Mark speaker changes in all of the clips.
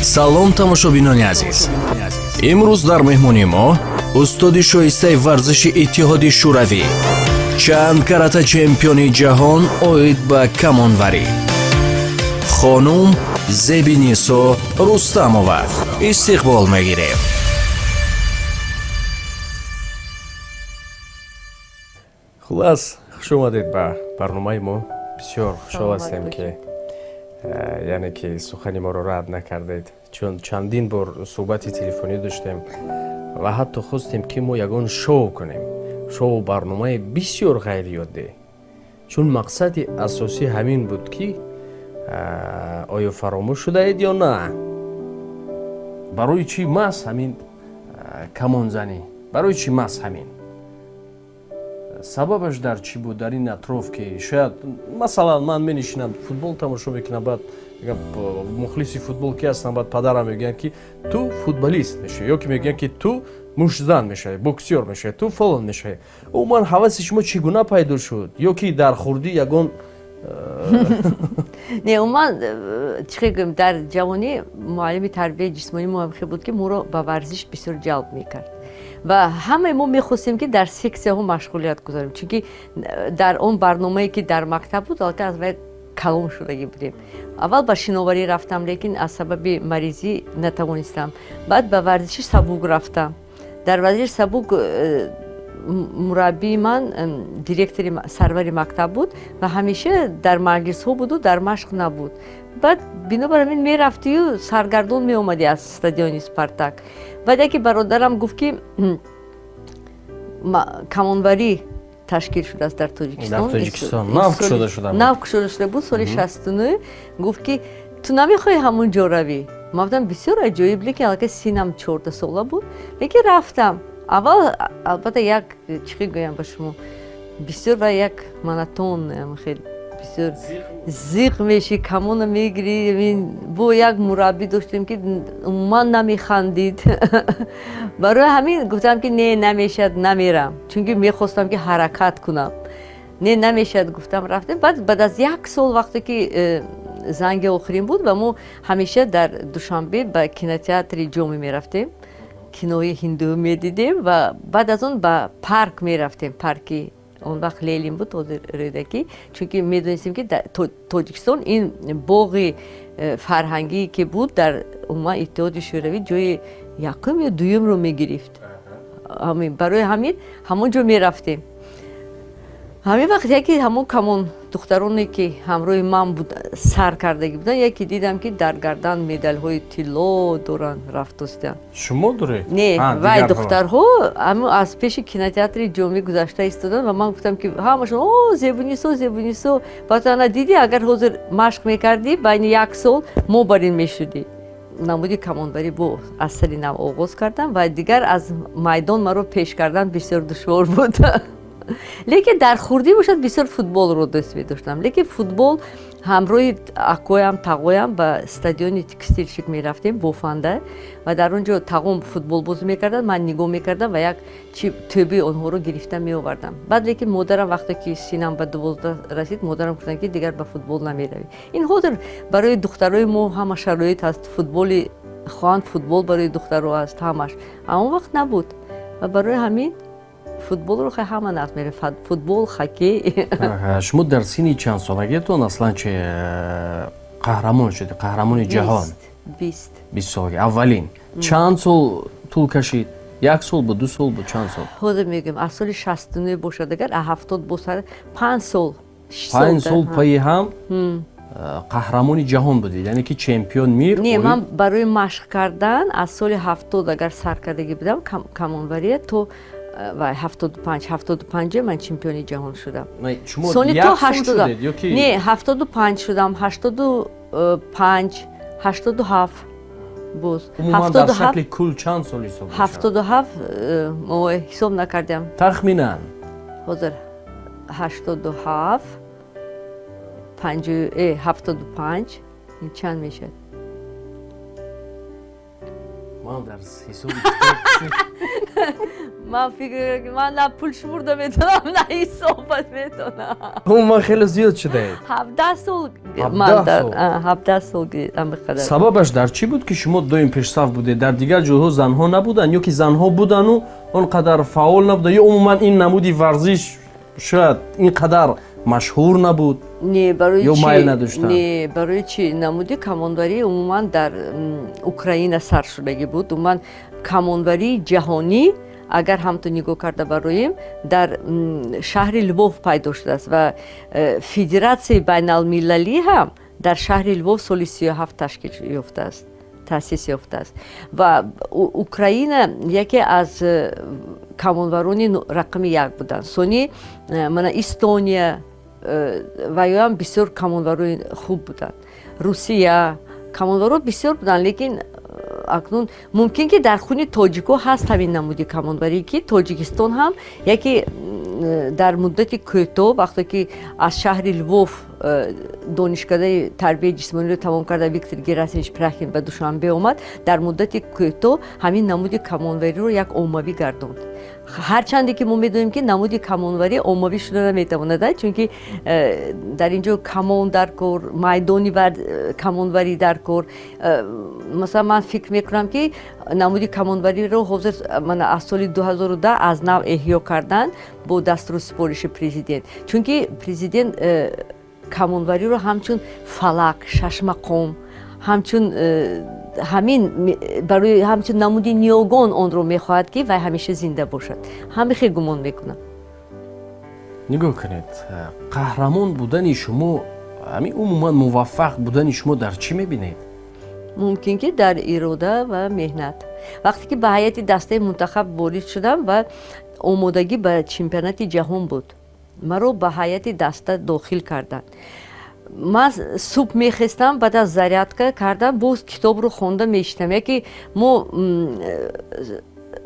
Speaker 1: Салом, тамошобинони азиз! Имрӯз дар меҳмони мо устоди шоистаи варзиши Иттиҳоди Шӯравӣ, чанд карата чемпиони ҷаҳон оид ба камонварӣ, хонум Зебинисо Рустамова истиқбол мегирем.
Speaker 2: Хулас, хуш омадед ба барномаи мо. Бисёр хушҳол ҳастем, ки яъне ки сухани моро рад накардед, чун чандин бор суҳбати телефонӣ доштем ва ҳатто хостем, ки мо ягон шоу кунем, шоу барномаи бисёр ғайриоддӣ, чун мақсади асосӣ ҳамин буд, ки оё фаромӯш шудаед ё на, барои чӣ маҳз ҳамин камонзанӣ, барои чӣ маҳз ҳамин, сабабаш дар чӣ буд дар ин атроф, ки шояд, масалан, ман менишинам, футбол тамошо мекунам, баъд мегӯям, мухлиси футбол ки ҳастам, баъд падарам мегӯянд, ки ту футболист мешавӣ, ё ки мегӯянд, ки ту муштзан мешавӣ, боксёр мешавӣ, ту фалон мешавӣ. Умуман, ҳаваси шумо чӣ гуна пайдо шуд ё ки дар хурдӣ ягон
Speaker 3: Не, умуман, чӣ хел гӯем, дар ҷавонӣ муаллими тарбияи ҷисмонӣ мо ҳам хел буд, ки моро ба варзиш бисёр ҷалб мекард ва ҳамаи мо мехостем, ки дар сексияҳо машғулият гузорем, чунки дар он барномае, ки дар мактаб буд, албатта аз вай калон шудагӣ будем. Аввал ба шиноварӣ рафтам, лекин аз сабаби маризӣ натавонистам. Баъд ба варзиши сабук рафтам. Дар варзиши сабук мураббии ман директори сарвари мактаб буд ва ҳамеша дар маҷлисҳо буду дар машқ набуд. Баъд бинобар ҳамин мерафтию саргардон меомадӣ аз стадиони «Спартак». Баъд яке бародарам гуфт, ки камонварӣ ташкил шудааст дар Тоҷикистон.
Speaker 2: Дар Тоҷикистон нав кушода шуда буд.
Speaker 3: Нав кушода шуда буд, соли 69. Гуфт, ки ту намехоҳӣ ҳамун ҷо равӣ? Ман гуфтам, бисёр аҷоиб, лекин аллакай синам 14 сола буд, лекин рафтам. Аввал, албатта, як чӣ хел гӯям ба шумо, бисёр ва як монотон, хел бисёр зиқ мешӣ, камона мегирӣ. Бо як мураббӣ доштем, ки умуман намехандид. Барои ҳамин гуфтам, ки не, намешад, намерам, чунки мехостам, ки ҳаракат кунам. Не, намешад, гуфтам, рафтем. Баъд аз як сол, вақте ки занги охирин буд ва мо ҳамеша дар Душанбе ба кинотеатри Ҷомӣ мерафтем, кинои ҳиндӯ медидем ва баъд аз он ба парк мерафтем. Парки он вақт Ленин буд, ҳозир Рӯдакӣ, чунки медонистем, ки Тоҷикистон ин боғи фарҳангие ки буд, дар умуман Иттиҳоди Шӯравӣ ҷои якум ё дуюмро мегирифт. Барои ҳамин ҳамон ҷо мерафтем. Ҳамин вақт яке ҳамон камон духтароне, ки ҳамроҳи ман буд, сар кардагӣ буданд, яке дидам, ки дар гардан медалҳои тилло доранд, рафтостанд.
Speaker 2: Шумо доред?
Speaker 3: Не, вай духтарҳо аз пеши кинотеатри Ҷомӣ гузашта истоданд ва ман гуфтам, ки ҳамашон: «О, Зебунисо, Зебунисо!» Баъд ана дидӣ, агар ҳозир машқ мекардӣ, байни як сол мо бар ин мешудӣ. Намуди камонварӣ бо аз сари нав оғоз кардам ва дигар аз майдон маро пеш кардан бисёр душвор буд. Лекин дар хурдӣ бошад, бисёр футболро дӯст медоштам. Лекин футбол ҳамроҳи акоям, тағоям ба стадиони Текстильщик мерафтем, бофанда, ва дар он ҷо тағом футбол бозӣ мекарданд, ман нигоҳ мекардам ва як чи тӯбии онҳоро гирифта меовардам. Баъд лекин модарам, вақте ки синам ба 12 расид, модарам гуфтанд, ки дигар ба футбол намеравӣ. Ин ҳозир барои духтарои мо ҳама шароит ҳаст, футболи хоҳанд, футбол барои духтаро ҳаст ҳамаш, а он вақт набуд ва барои ҳамин футболро хай ҳама нағз меравад, футбол, хоккей.
Speaker 2: Шумо дар синни чанд солагиатон аслан чи қаҳрамон шудед, қаҳрамони ҷаҳон?
Speaker 3: 20.
Speaker 2: 20 солагӣ. Аввалин чанд сол тӯл кашид? Як сол буд, 2 сол буд, чанд сол?
Speaker 3: Ҳозир мегӯям, аз соли 69 бошад, агар 70 бошад, 5 сол.
Speaker 2: 5 сол пайи ҳам қаҳрамони ҷаҳон будед, яъне ки чемпион мир?
Speaker 3: Не, ман барои машқ кардан аз соли 70 агар сар кардагӣ будам камонвария, то ва 75, 75 ман чемпиони ҷаҳон шудам.
Speaker 2: Сони то
Speaker 3: не, 75 шудам, 85, 87 боз.
Speaker 2: Умуман дар шакли кул чанд сол ҳисоб?
Speaker 3: 77 ҳисоб накардам.
Speaker 2: Тахминан.
Speaker 3: Ҳозир 87, 75 чанд мешавад?
Speaker 2: Ман дар ҳисоби
Speaker 3: Ман фикр, ман на пул шумурда метавонам, на ҳисобат метавонам.
Speaker 2: Умуман хеле зиёд шудаед.
Speaker 3: 17 сол.
Speaker 2: 17 сол.
Speaker 3: 17 сол ҳамиқадар.
Speaker 2: Сабабаш дар чӣ буд, ки шумо доим пешсаф будед? Дар дигар ҷойҳо занҳо набуданд ё ки занҳо будану он қадар фаъол набуданд, ё умуман ин намуди варзиш шояд ин қадар машҳур набуд?
Speaker 3: Не, барои
Speaker 2: Ё
Speaker 3: чӣ?
Speaker 2: майл надоштанд?
Speaker 3: Не, барои чӣ? Намуди камонварӣ умуман дар Украина сар шудагӣ буд. Умуман камонварии ҷаҳонӣ, агар ҳамту нигоҳ карда бароем, дар шаҳри Лвов пайдо шудааст ва федератсияи байналмилалӣ ҳам дар шаҳри Лвов соли 37 ташкил ёфтааст, таъсис ёфтааст. Ва Украина яке аз камонварони рақами як буданд. Сони мана Эстония ва ёам бисёр камонварони хуб буданд, Русия камонваро бисёр буданд. Лекин акнун мумкин ки дар хуни тоҷико ҳаст ҳамин намуди камонварӣ, ки Тоҷикистон ҳам яке дар муддати кӯтоҳ, вақте ки аз шаҳри Лвов донишкадаи тарбияи ҷисмониро тамом карда, Виктор Герасимович Пряхин ба Душанбе омад, дар муддати кӯтоҳ ҳамин намуди камонвариро як оммавӣ гардонд. Ҳарчанде ки мо медонем, ки намуди камонварӣ оммавӣ шуда наметавонад, чунки дар ин ҷо камон дар кор, майдони камонварӣ дар кор. Масалан, ман фикр мекунам, ки намуди камонвариро ҳозир мана аз соли 2010 аз нав эҳё карданд бо дастуру супориши президент, чунки президент камонвариро ҳамчун фалак, шашмақом, ҳамчун ҳамин барои ҳамчун намуди ниёгон онро мехоҳад, ки вай ҳамеша зинда бошад. Ҳамин хел гумон мекунам.
Speaker 2: Нигоҳ кунед, қаҳрамон будани шумо, ҳамин умуман муваффақ будани шумо дар чӣ мебинед?
Speaker 3: Мумкин ки дар ирода ва меҳнат. Вақте ки ба ҳайати дастаи мунтахаб ворид шудам ва омодагӣ ба чемпионати ҷаҳон буд, маро ба ҳайати даста дохил карданд. Ман субҳ мехестам, баъд аз зарядка кардам, боз китобро хонда мешитам. Яке мо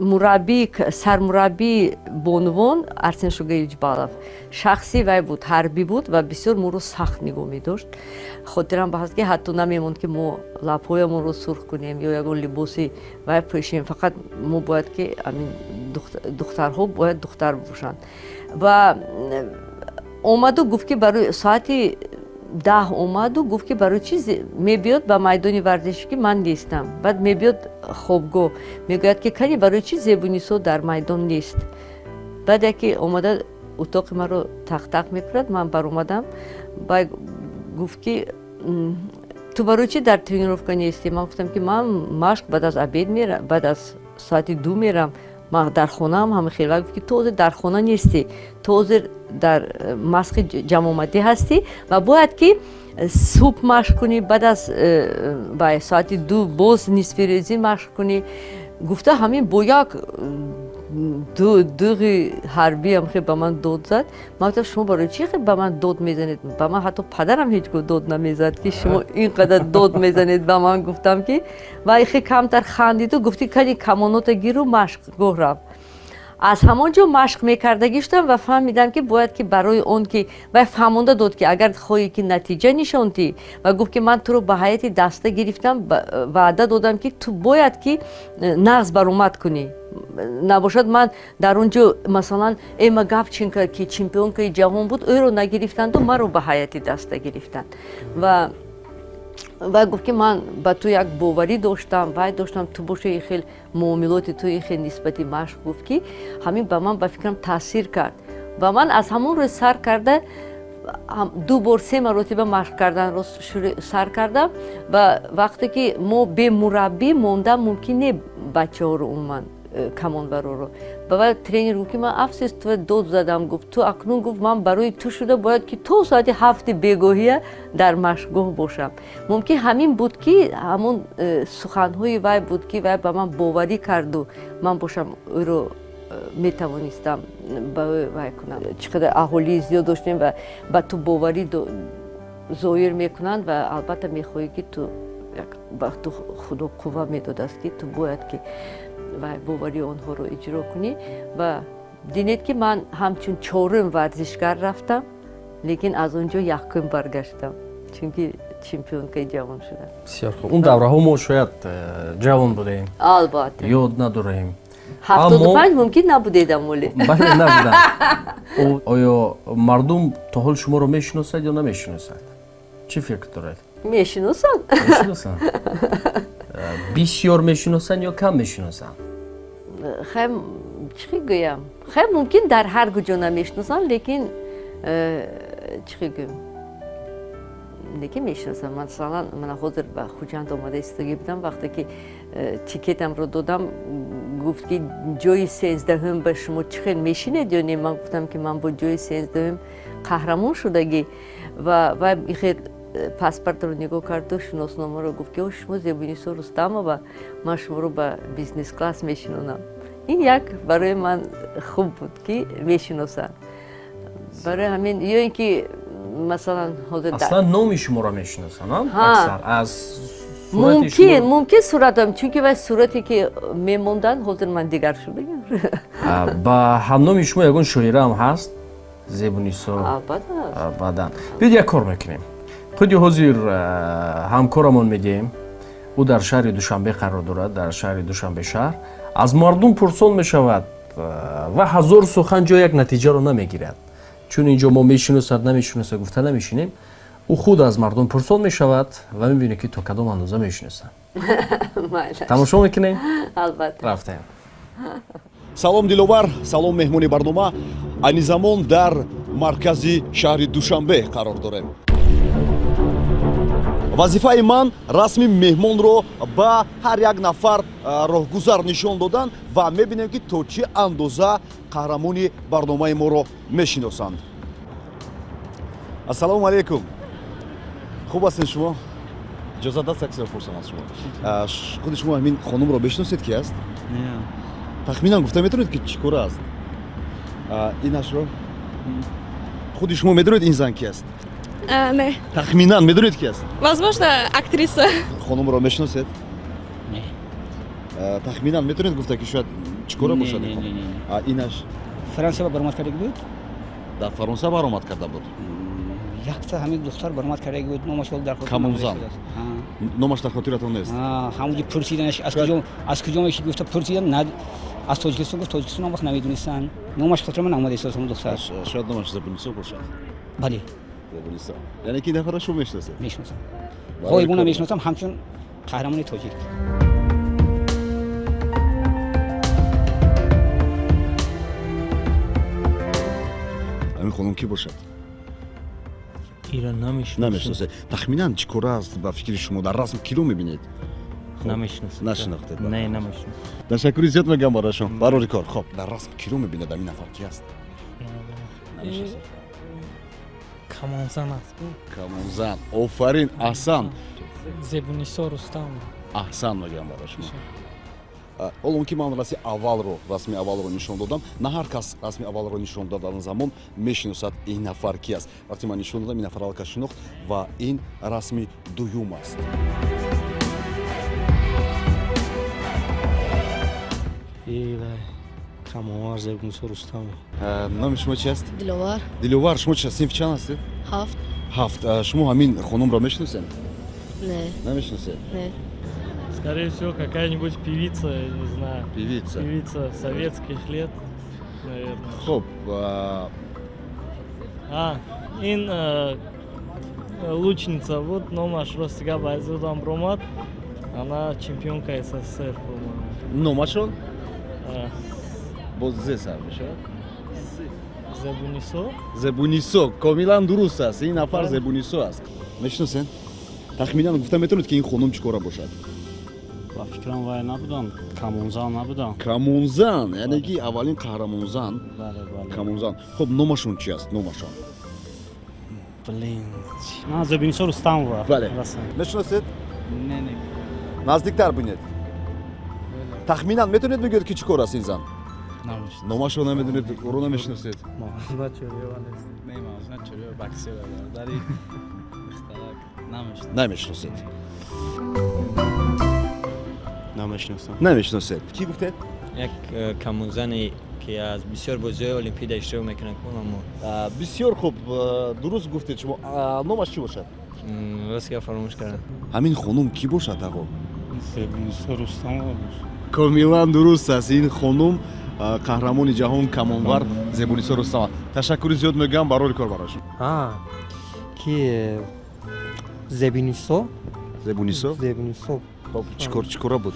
Speaker 3: мураббӣ, сармураббии бонувон Арсен Шугаевич Балов, шахси вай буд, ҳарбӣ буд ва бисёр моро сахт нигоҳ медошт. Хотирам ба ҳаст, ки ҳатто намемонд, ки мо лабҳоямонро сурх кунем ё ягон либоси вай пӯшем. Фақат мо бояд ки амин духтарҳо бояд духтар бошанд. Ва омаду гуфт, ки барои соати 10 омаду гуфт, ки барои чи мебиёд ба майдони варзишӣ, ки ман нестам. Баъд мебиёд хобгоҳ, мегӯяд, ки кани, барои чи Зебунисо дар майдон нест? Баъд яке омада утоқи маро тақ-тақ мекунад. Ман баромадам. Баъд гуфт, ки ту барои чи дар тренировка нестӣ? Ман гуфтам, ки ман машқ баъд аз обед мерам, баъд аз соати 2 мерам, ман дар хонаам. Ҳама хел гуфт, ки ту ҳозир дар хона нестӣ, ту ҳозир дар масқи ҷамъомадӣ ҳастӣ ва бояд ки субҳ машқ кунӣ, баъд аз ба соати 2 боз нисфи рӯзӣ машқ кунӣ. Гуфта, ҳамин бо як дуғи ҳарбиам хел ба ман дод зад. Ман гуфтам: «Шумо барои чӣ хел ба ман дод мезанед? Ба ман ҳатто падарам ҳеҷ гоҳ дод намезад, ки шумо ин қадар дод мезанед ба ман». Гуфтам, ки вай хел камтар хандиду гуфти: «Кани, камонота гиру машқгоҳ рав». Аз ҳамон ҷо машқ мекардагӣ шудам ва фаҳмидам, ки бояд ки барои он ки вай фаҳмонда дод, ки агар хоҳӣ, ки натиҷа нишон диҳӣ, ва гуфт, ки ман туро ба ҳайати даста гирифтам, ваъда додам, ки ту бояд ки нағз баромад кунӣ. Набошад, ман дар он ҷо, масалан, Эма Габченко, ки чемпионкаи ҷаҳон буд, ӯро нагирифтанду маро ба ҳайати даста гирифтанд. Ва вай гуфт, ки ман ба ту як боварӣ доштам, вай доштам, ту боша ин хел муомилоти ту, ин хел нисбати машқ. Гуфт, ки ҳамин ба ман, ба фикрам, таъсир кард ва ман аз ҳамон рӯз сар карда ду бор, се маротиба машқ карданро сар кардам. Ва вақте ки мо бемураббӣ мондан мумкин не, бачаҳоро, умуман камонвароро ба вай тренер гуфт, ки ман афсӯс, ту дод задам. Гуфт: «Ту акнун», гуфт, «ман барои ту шуда бояд ки то соати 7-и бегоҳия дар машқгоҳ бошам». Мумкин ҳамин буд, ки ҳамон суханҳои вай буд, ки вай ба ман боварӣ карду ман бошам ӯро метавонистам ба ӯ вай кунам. Чӣ қадар аҳолии зиёд доштем ва ба ту боварӣ зоҳир мекунанд ва албатта мехоҳӣ, ки ту ба ту Худо қувва медодааст, ки ту бояд ки вай боварии онҳоро иҷро кунӣ. Ва динед, ки ман ҳамчун чорум варзишгар рафтам, лекин аз он ҷо якум баргаштам, чунки Чемпионкаи ҷаҳон шудам.
Speaker 2: Бисёр хуб. Он давраҳо мо шояд ҷавон будем.
Speaker 3: Албатта.
Speaker 2: Ёд надорем.
Speaker 3: 75 мумкин набудед амоли.
Speaker 2: Бале, набудам. Оё мардум то ҳол шуморо мешиносад ё намешиносад? Чӣ фикр доред?
Speaker 3: Мешиносанд.
Speaker 2: Мешиносанд. Бисёр мешиносанд ё кам мешиносанд?
Speaker 3: Хай, чӣ гӯям, хай, мумкин дар ҳар куҷо намешиносанд, лекин чӣ гӯям, лекин мешиносам. Масалан, мана ҳозир ба Хуҷанд омада истодагӣ будам, вақте ки тикетамро додам, гуфт ки ҷои 13-ум ба шумо чӣ хел мешинед ё не. Ман гуфтам, ки ман бо ҷои 13-ум қаҳрамон шудагӣ, ва вай хел паспортро нигоҳ карду шиносномаро, гуфт ки о, шумо Зебунисо Рустамова, ман шуморо ба бизнес класс мешинонам. Ин як барои ман хуб буд, ки мешиносанд. Барои ҳамин ё ин ки масалан ҳозир
Speaker 2: Аслан номи шуморо мешиносанд аксар аз
Speaker 3: Мумкин суратам, чунки вай сурате ки мемонданд, ҳозир ман дигар шудагам.
Speaker 2: Ба ҳамноми шумо ягон шоираам ҳаст, Зебунисо?
Speaker 3: Албатта.
Speaker 2: Баъдан биёд, як кор мекунем. Худи ҳозир ҳамкорамон медиҳем, ӯ дар шаҳри Душанбе қарор дорад. Дар шаҳри Душанбе шаҳр аз мардум пурсон мешавад ва ҳазор сухан ҷо як натиҷаро намегирад, чун инҷо мо мешиносад, намешиносад гуфта намешинем. Ӯ худ аз мардум пурсон мешавад ва мебинем, ки то кадом андоза мешиносанд. Тамошо мекунем.
Speaker 3: Албатта.
Speaker 2: Рафтем.
Speaker 4: Салом, Диловар, салом, меҳмони барнома. Айни замон дар маркази шаҳри Душанбе қарор дорем. Вазифаи ман расми меҳмонро ба ҳар як нафар роҳгузар нишон додан ва мебинем, ки то чӣ андоза қаҳрамони барномаи моро мешиносанд. Ассалому алайкум, хуб ҳастед шумо? Иҷозат даст, як чизро пурсам аз шумо. Худи шумо ҳамин хонумро мешиносед, ки аст? Тахминан гуфта метавонед, ки чӣ кора аст? Инашро худи шумо медонед, ин зан ки аст?
Speaker 5: Не.
Speaker 4: Тахминан медонед, ки аст?
Speaker 5: Возможно, актриса.
Speaker 4: Хонумро мешиносед?
Speaker 6: Не.
Speaker 4: Тахминан метавонед гуфта, ки шояд чӣ кора бошад?
Speaker 6: Не, не, не.
Speaker 4: Инаш?
Speaker 6: Фаронса баромад кардаги буд.
Speaker 4: Дар Фаронса баромад карда буд.
Speaker 6: Якта ҳамин духтар баромад кардаги буд, номаш ҳол дар хотир
Speaker 4: Камонзан.
Speaker 6: намерасад.
Speaker 4: Номаш дар хотиратон нест?
Speaker 6: Ҳамонҷо пурсиданаш, аз куҷо, аз куҷо меши гуфта пурсидан, на аз Тоҷикистон гуфт, Тоҷикистон он вақт намедонистанд. Номаш хотира ман омада истод, ҳамон духтар.
Speaker 4: Шояд номаш Зебунисо бошад?
Speaker 6: Бале.
Speaker 4: Зебунисо. Яъне ки ин нафарро шумо мешиносед?
Speaker 6: Мешиносам.
Speaker 4: Барои
Speaker 6: Ғоибона
Speaker 4: кор.
Speaker 6: мешиносам, ҳамчун қаҳрамони тоҷик.
Speaker 4: Ҳамин хонум кӣ бошад?
Speaker 7: Ира намешиносам.
Speaker 4: Намешиносед. Тахминан чӣ кора аст, ба фикри шумо? Дар расм киро мебинед?
Speaker 7: Намешиносам.
Speaker 4: Нашинохтед?
Speaker 7: Не, намешиносам.
Speaker 4: Ташаккури зиёд мегӯям барои шумо, барори кор. Хоб, дар расм киро мебинед? Ҳамин нафар ки аст? Намешиносед?
Speaker 8: Камонзан аст.
Speaker 4: Камонзан, офарин, аҳсан.
Speaker 8: Зебунисо Рустам.
Speaker 4: Аҳсан мегӯям барои шумо. Ҳоло он ки ман расми аввалро нишон додам, на ҳар кас расми аввалро нишон додан замон мешиносад, ин нафар ки аст. Вақте ман нишон додам, ин нафар аллакай шинохт ва ин расми дуюм аст.
Speaker 7: Ила Камонвар Зебунисо Рустам.
Speaker 4: Номи шумо чи аст?
Speaker 5: Диловар.
Speaker 4: Диловар, шумо чи синф чанд ҳастед?
Speaker 5: 7.
Speaker 4: 7. Шумо ҳамин хонумро мешиносед?
Speaker 5: Не.
Speaker 4: Намешиносед?
Speaker 5: Не.
Speaker 8: Скорее всего, какая-нибудь певица, я не знаю.
Speaker 4: Певица.
Speaker 8: Певица советских лет, наверное.
Speaker 4: Хоб.
Speaker 8: А, ин лучница буд, номаш рости гап аз ёдам бромад. Она чемпионка СССР, по-моему.
Speaker 4: Номашон?
Speaker 8: А,
Speaker 4: Боз зе сар мешавад.
Speaker 8: Зебунисо?
Speaker 4: Зебунисо, комилан дуруст аст. Ин нафар Зебунисо аст. Мешиносед? Тахминан гуфта метавонед, ки ин хонум чӣ кора бошад?
Speaker 7: Ба фикрам, вай набудам, камонзан набудам.
Speaker 4: Камонзан, яъне ки аввалин қаҳрамонзан.
Speaker 7: Бале.
Speaker 4: Камонзан. Хуб, номашон чи аст, номашон?
Speaker 7: Блин, на, Зебунисо Рустамова.
Speaker 4: Бале.
Speaker 7: Расм.
Speaker 4: Мешиносед?
Speaker 7: Не.
Speaker 4: Наздиктар бинед. Тахминан метавонед бигӯед, ки чӣ кор аст ин зан?
Speaker 7: Намешиносам.
Speaker 4: Номашро намедонед, ӯро намешиносед?
Speaker 7: Не, мавзуна чорё боксера дари духтарак намешиносам.
Speaker 4: Намешиносед?
Speaker 7: Намешиносам.
Speaker 4: Намешиносед. Кӣ гуфтед?
Speaker 9: Як камонзане, ки аз бисёр бозиҳои олимпиада иштирок мекунад, аммо
Speaker 4: Бисёр хуб, дуруст гуфтед шумо. Номаш чӣ бошад?
Speaker 9: Рост гап, фаромӯш кардам.
Speaker 4: Ҳамин хонум кӣ бошад, ағо?
Speaker 7: Зебунисо Рустамова бош.
Speaker 4: Комилан дуруст аст. Ин хонум қаҳрамони ҷаҳон, камонвар Зебунисо Рустамова. Ташаккури зиёд мегӯям, барори кор барои шумо.
Speaker 10: Ки Зебинисо.
Speaker 4: Зебунисо.
Speaker 10: Зебинисо.
Speaker 4: Хоб, чикор, чикора буд?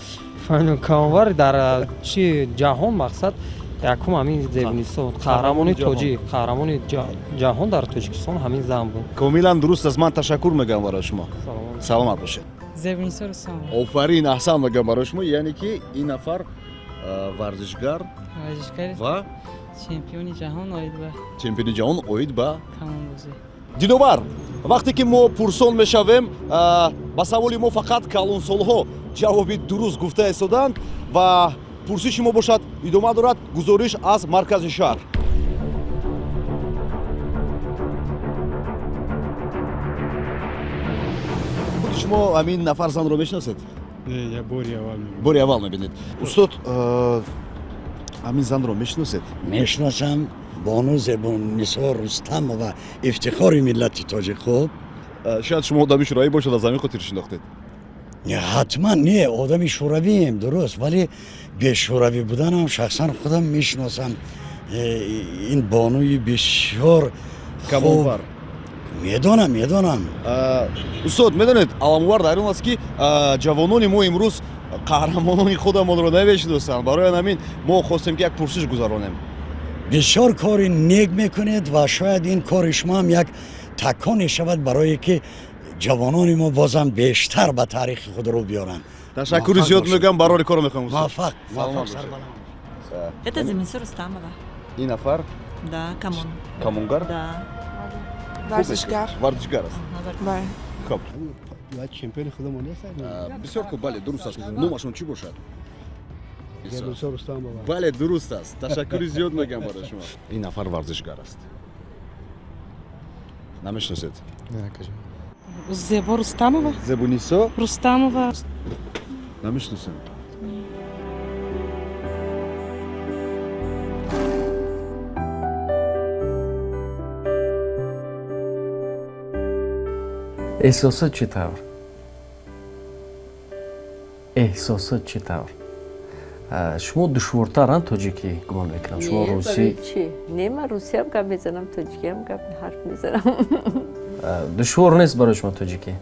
Speaker 10: Камонвар дар чи ҷаҳон, мақсад якум ҳамин Зебинисо, қаҳрамони тоҷик, қаҳрамони ҷаҳон дар Тоҷикистон ҳамин зан буд.
Speaker 4: Комилан дуруст аст. Ман ташаккур мегӯям барои шумо, саломат бошед.
Speaker 11: Зебинисо Рустамова.
Speaker 4: Офарин, аҳсан мегӯям барои шумо. Яъне ки ин нафар варзишгар
Speaker 11: варзишгари
Speaker 4: ва
Speaker 11: чемпиони ҷаҳон оид ба
Speaker 4: чемпиони ҷаҳон оид ба
Speaker 11: камонбозӣ.
Speaker 4: Диловар, вақте ки мо пурсон мешавем, ба саволи мо фақат калонсолҳо ҷавоби дуруст гуфта истоданд ва пурсиши мо бошад идома дорад. Гузориш аз маркази шаҳр. Худи шумо ҳамин нафар занро мешиносед?
Speaker 7: Не, я бори аввал мебинам.
Speaker 4: Бори аввал мебинед. Устод, ҳамин занро мешиносед?
Speaker 12: Мешиносам, бону Зебуннисо Рустамова, ифтихори миллати тоҷик. Хуб.
Speaker 4: Шояд шумо одами шӯравӣ бошад, аз ҳамин хотир шинохтед.
Speaker 12: Ҳатман не, одами шӯравием, дуруст, вале бешӯравӣ буданам шахсан худам мешиносам. Ин бонуи бисёр
Speaker 4: камонвар.
Speaker 12: Медонам, медонам.
Speaker 4: Устод, медонед, аламовар дар он аст, ки ҷавонони мо имрӯз қаҳрамонони худамонро намешиносанд. Барои ҳамин мо хостем, ки як пурсиш гузаронем.
Speaker 12: Бисёр кори нек мекунед ва шояд ин кори шумо ҳам як таконе шавад барое ки ҷавонони мо бозам бештар ба таърихи худ рӯ биёранд.
Speaker 4: Ташаккури зиёд мегӯям, барори корро мехоҳам.
Speaker 12: Муваффақ, муваффақ, сарбаланд.
Speaker 13: Это Зебунисо Рустамова.
Speaker 4: Ин нафар?
Speaker 13: Да, камон.
Speaker 4: Камонгар?
Speaker 13: Да.
Speaker 5: Варзишгар.
Speaker 4: Варзишгар аст.
Speaker 5: Бале.
Speaker 4: Хоб.
Speaker 14: Чемпиони худамон нест.
Speaker 4: Бисёр хуб, бале, дуруст аст. Номашон чӣ бошад?
Speaker 14: Зебунисо Рустамова.
Speaker 4: Бале, дуруст аст. Ташаккури зиёд мегӯям барои шумо. Ин нафар варзишгар аст, намешиносед?
Speaker 11: Зебо Рустамова.
Speaker 4: Зебунисо
Speaker 11: Рустамова.
Speaker 4: Намешиносем.
Speaker 2: Эҳсосот чӣ тавр? Эҳсосот чӣ тавр? Шумо душвортаранд тоҷикӣ, гумон мекунам, шумо русӣ.
Speaker 3: Чӣ, не, ман русиям гап мезанам, тоҷикиам гап ҳарф мезанам.
Speaker 2: Душвор нест барои шумо тоҷикӣ?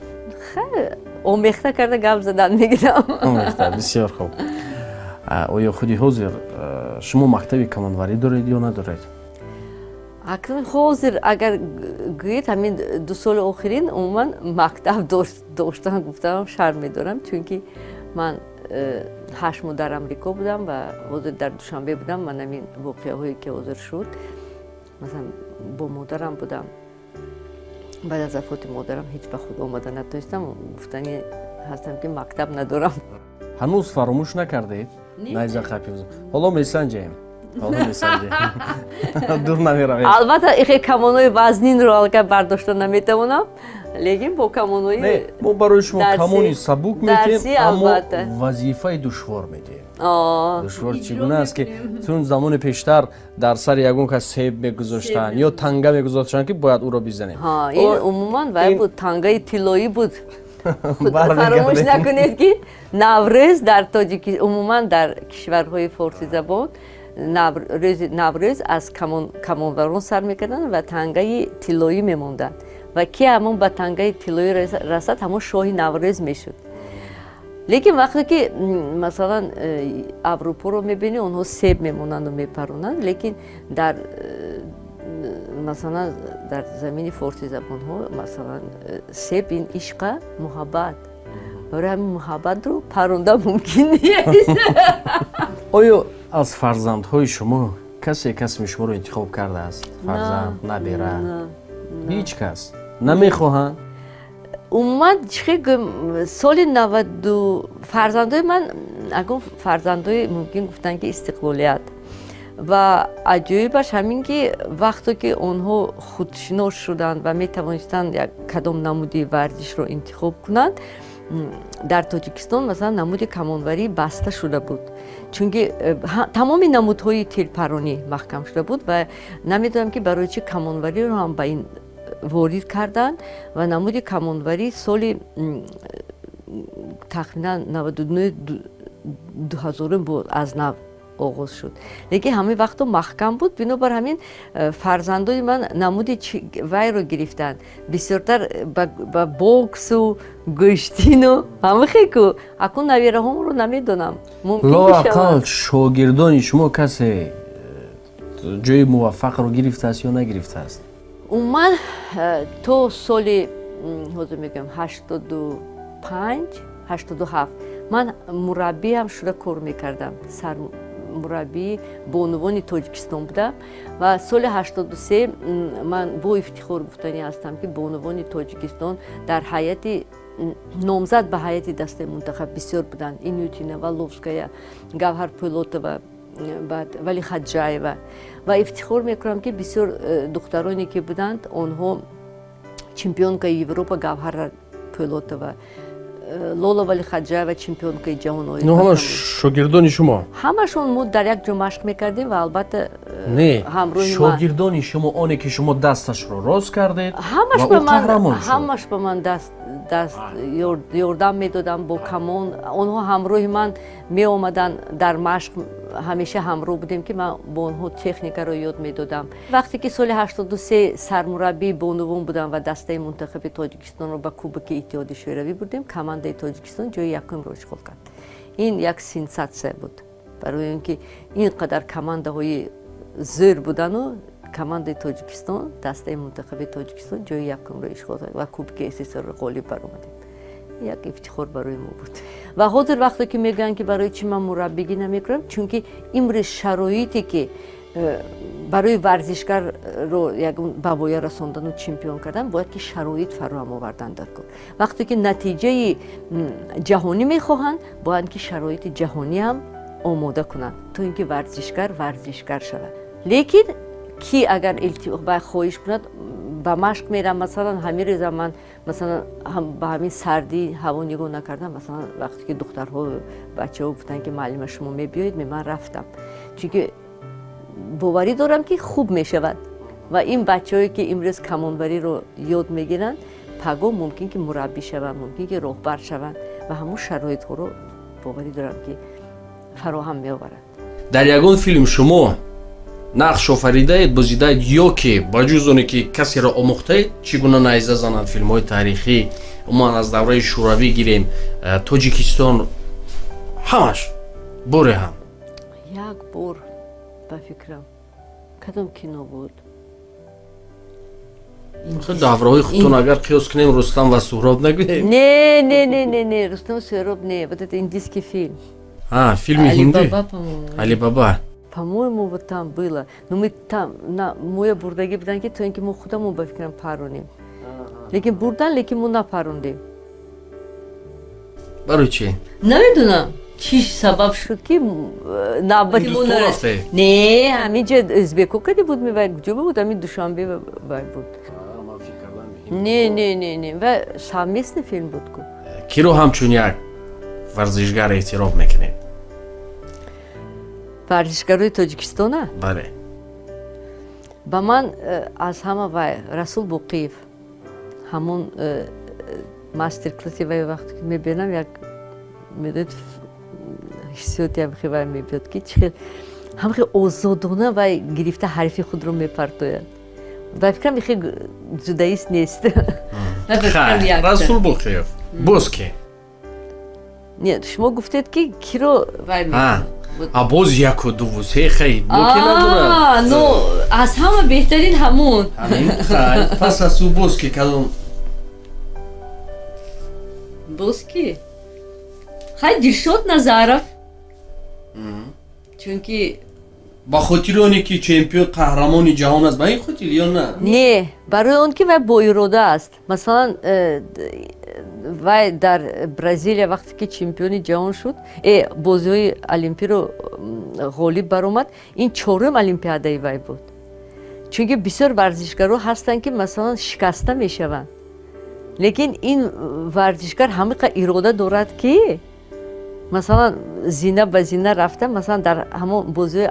Speaker 3: Хайр, омехта карда гап задан мегирам.
Speaker 2: Омехта, бисёр хуб. Оё худи ҳозир шумо мактаби камонварӣ доред ё надоред?
Speaker 3: Акнун ҳозир агар гӯед, ҳамин 2 соли охирин умуман мактаб доштан гуфтаам шарм медорам, чунки ман 8 моҳ дар Амрико будам ва ҳозир дар Душанбе будам. Ман ҳамин воқеаҳое ки ҳозир шуд, масалан, бо модарам будам. Баъд аз вафоти модарам ҳеҷ ба худ омада натонистам. Гуфтани ҳастам, ки мактаб надорам.
Speaker 2: Ҳанӯз фаромӯш накардед найза қапи? Ҳоло месанҷем, ҳоло месанҷем, дур намеравем.
Speaker 3: Албатта, ихе камонои вазнинро аллакай бардошта наметавонам, лекин бо камонои
Speaker 2: мо барои шумо камони сабук медиҳем, аммо
Speaker 3: албатта.
Speaker 2: Вазифаи душвор медиҳем. Душвор чӣ гуна аст, ки чун замони пештар дар сари ягон кас себ мегузоштанд ё танга мегузоштанд, ки бояд ӯро бизанем.
Speaker 3: Ин умуман вай буд, тангаи тиллоӣ буд. Фаромӯш накунед, ки Наврӯз дар Тоҷики, умуман дар кишварҳои форсизабон Наврӯз аз камонварон сар мекарданд ва тангаи тиллоӣ мемонданд ва ки ҳамон ба тангаи тиллоӣ расад, ҳамон шоҳи Наврӯз мешуд. Лекин вақте ки масалан Аврупоро мебинӣ, онҳо себ мемонанду мепаронанд, лекин дар масалан дар замини форсизабонҳо, масалан, себ ин ишқа, муҳаббат, барои ҳамин муҳаббатро паронда мумкин нест.
Speaker 2: Оё аз фарзандҳои шумо касе касби шуморо интихоб кардааст? Фарзанд, набера, ҳеҷ кас намехоҳанд?
Speaker 3: Умуман, чӣ соли 92 фарзандои ман, агон фарзандои мумкин гуфтанд, ки истиқлолият, ва аҷоибаш ҳамин, ки вақте ки онҳо худшинос шуданд ва метавонистанд як кадом намуди варзишро интихоб кунанд, дар Тоҷикистон, масалан, намуди камонварӣ баста шуда буд, чунки тамоми намудҳои тирпаронӣ маҳкам шуда буд ва намедонам, ки барои чӣ камонвариро ҳам ба ин ворид карданд ва намуди камонварӣ соли тахминан 99, 2000 бо аз нав оғоз шуд, лекин ҳамин вақто маҳкам буд. Бинобар ҳамин фарзандони ман намуди вайро гирифтанд бисёртар, ба боксу гӯштину ҳамихе-ку. Акун навираҳомро намедонам, мумкин.
Speaker 2: Лоақал шогирдони шумо касе ҷои муваффақро гирифтааст ё нагирифтааст?
Speaker 3: Умуман то соли, ҳозир мегӯям, 85, 87 ман мураббиам шуда кор мекардам, сармураббии бонувони Тоҷикистон будам. Ва соли 83 ман бо ифтихор гуфтанӣ ҳастам, ки бонувони Тоҷикистон дар ҳайати номзад ба ҳайати дастаи мунтахаб бисёр буданд: Инютина, Валовская, Гавҳар Пӯлотова, баъд Вали Хаджаева. Ва ифтихор мекунам, ки бисёр духтароне ки буданд, онҳо чемпионкаи Европа Гавҳар Пӯлотова, Лола Валихаджаева чемпионкаи ҷаҳон.
Speaker 2: Ино ҳама шогирдони шумо?
Speaker 3: Ҳамашон. Мо дар як ҷо машқ мекардем ва албатта
Speaker 2: Не,
Speaker 3: ҳамроҳи ман.
Speaker 2: Шогирдони шумо, оне ки шумо дасташро рост кардед
Speaker 3: Ҳамаш
Speaker 2: ва
Speaker 3: ба
Speaker 2: ӯ
Speaker 3: ман
Speaker 2: қаҳрамон шуд.
Speaker 3: Ҳамаш ба ман даст ёрдам медодам бо камон. Онҳо ҳамроҳи ман меомаданд дар машқ, ҳамеша ҳамроҳ будем, ки ман бо онҳо техникаро ёд медодам. Вақте ки соли 83 сармураббии бонувон будам ва дастаи мунтахаби Тоҷикистонро ба Кубоки Иттиҳоди Шӯравӣ бурдем, командаи Тоҷикистон ҷои якумро ишғол кард. Ин як сенсатсия буд, барои он ки ин қадар командаҳои зӯр будану командаи Тоҷикистон, дастаи мунтахаби Тоҷикистон ҷои якумро ишғол кард ва Кубки СССР ғолиб баромадем. Як ифтихор барои мо буд. Ва ҳозир вақте ки мегӯянд, ки барои чӣ ман мураббигӣ намекунам, чунки имрӯз шароите ки барои варзишгарро ягон ба воя расондану чемпион кардан, бояд ки шароит фароҳам овардан дар кор. Вақте ки натиҷаи ҷаҳонӣ мехоҳанд, бояд ки шароити ҷаҳонӣ ҳам омода кунанд, то ин ки варзишгар варзишгар шавад. Лекин ки агар ба хоҳиш кунад, ба машқ мерам. Масалан, ҳамин рӯза ман, масалан, ба ҳамин сардӣ ҳаво нигоҳ накардам. Масалан, вақте ки духтарҳо, бачаҳо гуфтанд, ки муаллима, шумо мебиёед, ман рафтам, чунки боварӣ дорам, ки хуб мешавад. Ва ин бачаҳое ки имрӯз камонвариро ёд мегиранд, пагоҳ мумкин ки мураббӣ шаванд, мумкин ки роҳбар шаванд ва ҳамон шароитҳоро, боварӣ дорам, ки фароҳам меоварад.
Speaker 2: Дар ягон филм шумо нақш офаридаед, бозидаед ё ки ба ҷуз оне ки касеро омӯхтаед, чӣ гуна найза зананд, филмҳои таърихӣ, умуман аз давраи Шӯравӣ гирем, Тоҷикистон, ҳамаш боре ҳам?
Speaker 3: Як бор, ба фикрам, кадом кино буд?
Speaker 2: Давраҳои худтон агар қиёс кунем, Рустам ва Суҳроб нагӯем?
Speaker 3: Не, не, не, не, не, Рустам Суҳроб не. Вот это индийский фильм.
Speaker 2: А, филми ҳиндӣ.
Speaker 3: Алибаба, по-моему.
Speaker 2: Алибаба.
Speaker 3: По-моему, вот там было. Но мы там на моя бурдагӣ будан, ки то ин ки мо худамон, ба фикрам, паронем, лекин бурдан, лекин мо напарондем.
Speaker 2: Барои чӣ?
Speaker 3: Намедонам, чӣ сабаб шуд, ки навбати мо
Speaker 2: Ҳиндустон рафтед?
Speaker 3: Не, ҳаминҷа ӯзбеко кади буд, мевай куҷо буд, ҳамин Душанбе вай буд. Не, не, не, не, ва совместный фильм буд ку.
Speaker 2: Киро ҳамчун як варзишгар эътироф мекунед?
Speaker 3: Варзишгарои Тоҷикистона?
Speaker 2: Бале.
Speaker 3: Ба ман аз ҳама вай Расул Боқиев. Ҳамон мастер-класси вай вақте ки мебинам, як, медонед, ҳиссиёти ҳамхе вай мебиёд, ки чӣ хел ҳамхе озодона вай гирифта ҳарифи худро мепартояд. Ба фикрам, ихе дзюдоист нест. Ба фикрам,
Speaker 2: Хайр,
Speaker 3: якта.
Speaker 2: Расул Боқиев, боз ки?
Speaker 3: Не, шумо гуфтед, ки киро вай
Speaker 2: А,
Speaker 3: мекунад.
Speaker 2: а боз яку, дуву, се, хай, боке
Speaker 3: А,
Speaker 2: надорад.
Speaker 3: Ну, аз ҳама беҳтарин ҳамун.
Speaker 2: Ҳамин, хай, пас аз ӯ боз ки, кадом?
Speaker 3: Боз ки? Хай, Дилшод Назаров, чунки
Speaker 2: Ба хотири оне ки чемпион, қаҳрамони ҷаҳон аст, ба ин хотир ё на?
Speaker 3: Не, барои он ки вай боирода аст. Масалан, вай дар Бразилия вақте ки чемпиони ҷаҳон шуд, бозиҳои олимпиро ғолиб баромад, ин чорум олимпиадаи вай буд. Чунки бисёр варзишгаро ҳастанд, ки масалан шикаста мешаванд, лекин ин варзишгар ҳамиқа ирода дорад, ки масалан зина ба зина рафта, масалан дар ҳамон бозиҳои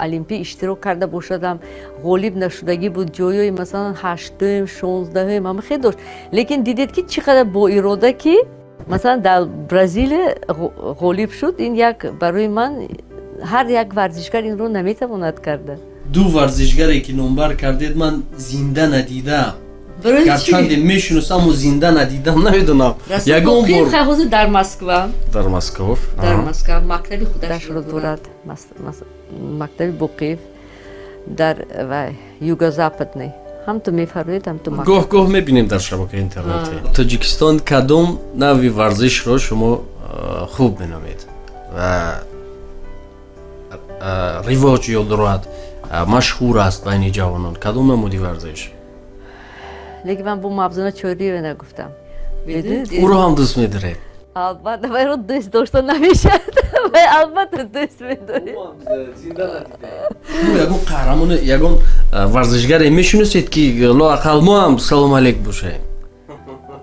Speaker 3: Олимпӣ иштирок карда бошадам, ғолиб нашудагӣ буд, ҷойҳои масалан ҳаштум, 16-ум ҳама хел дошт. Лекин дидед, ки чӣ қадар боирода, ки масалан дар Бразилия ғолиб шуд. Ин як барои ман, ҳар як варзишгар инро наметавонад карда.
Speaker 2: Ду варзишгаре ки номбар кардед, ман зинда надидаам. Гарчанде мешиносам, аммо зинда надидам, намедонам
Speaker 3: ягон бор. Ҳозир дар Москва.
Speaker 2: Дар Москва.
Speaker 3: Дар Москва мактаби худашро дорад, мактаби Боқиев дар Юго-Западный. Ҳам ту мефармоед, ҳам ту.
Speaker 2: Гоҳ гоҳ мебинем дар шабакаи интернетӣ. Тоҷикистон кадом навъи варзишро шумо хуб меномед ва ривоҷ ё дорад, машҳур аст байни ҷавонон? Кадом намуди варзиш?
Speaker 3: Лекин ман бо Мавзуна Чориева нагуфтам.
Speaker 2: Ӯро ҳам дӯст медоред?
Speaker 3: Албатта, вайро дӯст дошта намешавад, вай албатта дӯст медоред.
Speaker 2: Ягон қаҳрамони, ягон варзишгаре мешиносед, ки лоақал мо ҳам салом алейк бошем?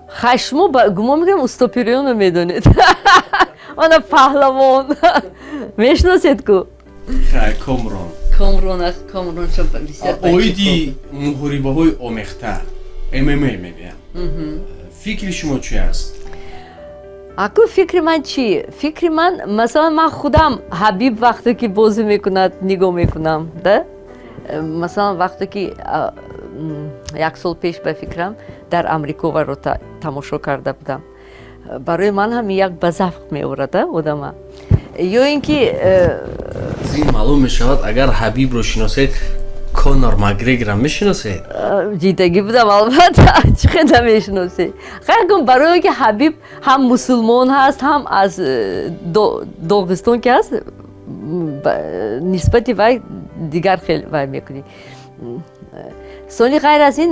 Speaker 3: Хай, шумо гумон мекунам, Устопирёнро медонед, ана паҳлавон мешиносед ку.
Speaker 2: Хай, Комрон.
Speaker 3: Комрон, Комрон.
Speaker 2: Оиди муҳорибаҳои омехта, ММА мегӯям, фикри шумо чи аст?
Speaker 3: Аку, фикри ман чӣ? Фикри ман, масалан, ман худам Ҳабиб вақте ки бозӣ мекунад, нигоҳ мекунам да. Масалан, вақте ки як сол пеш, ба фикрам, дар Амрико варо тамошо карда будам, барои ман ҳам як ба завқ меорад одама, ё ин ки
Speaker 2: Ин маълум мешавад, агар Ҳабибро шиносед, Конор Макгрегорро мешиносед?
Speaker 3: Дидагӣ будам, албатта, чӣ хел намешиносӣ? Хайр кун, барои ки Ҳабиб ҳам мусулмон ҳаст, ҳам аз Доғистон ки ҳаст, нисбати вай дигар хел вай мекунӣ. Сони, ғайр аз ин,